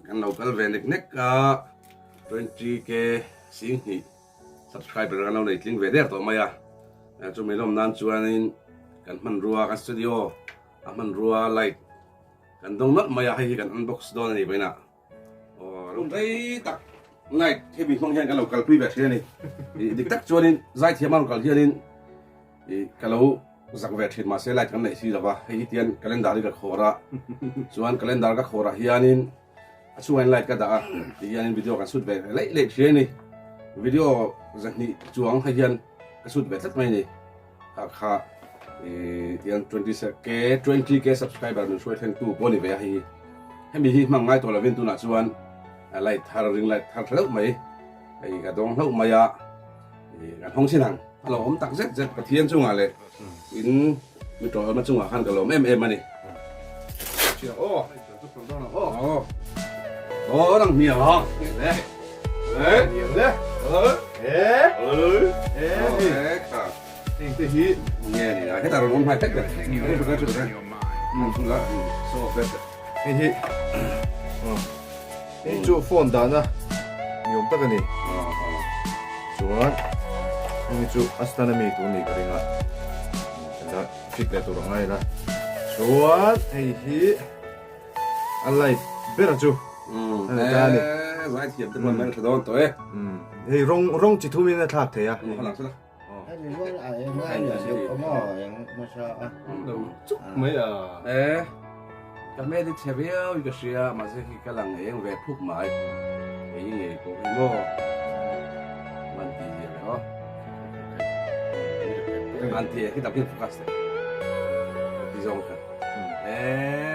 kan lo kal ve nek nek a, 20k 20,000 subscriber kan lo nei tling ve der tawh mai a, chumi lawm nan chuanin kan hmanrua kan studio a hmanrua light kan dawng nawlh mai a, hei hi kan unbox dawn a ni vawiinah. Aw lung rei tak light hemi hmang hian kan lo kalpui ve thin a ni. Dik tak chuanin zaithiam a rawn kal hianin ih ka lo zak ve thin mahse light kan neih si lo va, hei hi tian calendar hi ka khawr a, chuan calendar ka khawrah hianin a chhungah hian light ka dah a, ti hianin video kan shoot ve leih leih thin a ni. Video zahnih chuang hei hian ka shoot ve tlat mai a ni. Kha kha tiang 20k 20k subscriber min hruai thleng tu pawh ni ve a hei hi hemi hi hmang ngai tawh lovin tunah chuan light thar ring light thar tha deuh mai hei ka dawng hlauh mai a kan hawng chin ang a lo awm tak zet zet Pathian chungah leh in mi tawlna chungah khan ka lawm em em a ni. Aw aw aw nang hmiang le le le kha Heng te hi nge ni a hetah rawn awm hnai hlek ber hei hi hei chu phone dahna ni awm tak a ni chuan heng hi chu a stand ami tur ni ka ring a la fit leh tur a ngai la chuan hei hi a light ber chu a ni ta a ni zaithiam te pawh an hmel tha dawn tawh e hei rawng rawng chi thumin a thlak thei a. E ka hmel hi chhe viau in ka hria mahse khi ka lang eng ve phup mai kei hi ngei pawh hi maw man ti zia ve aw man ti khi dam hian focus teh ti zawng kha e.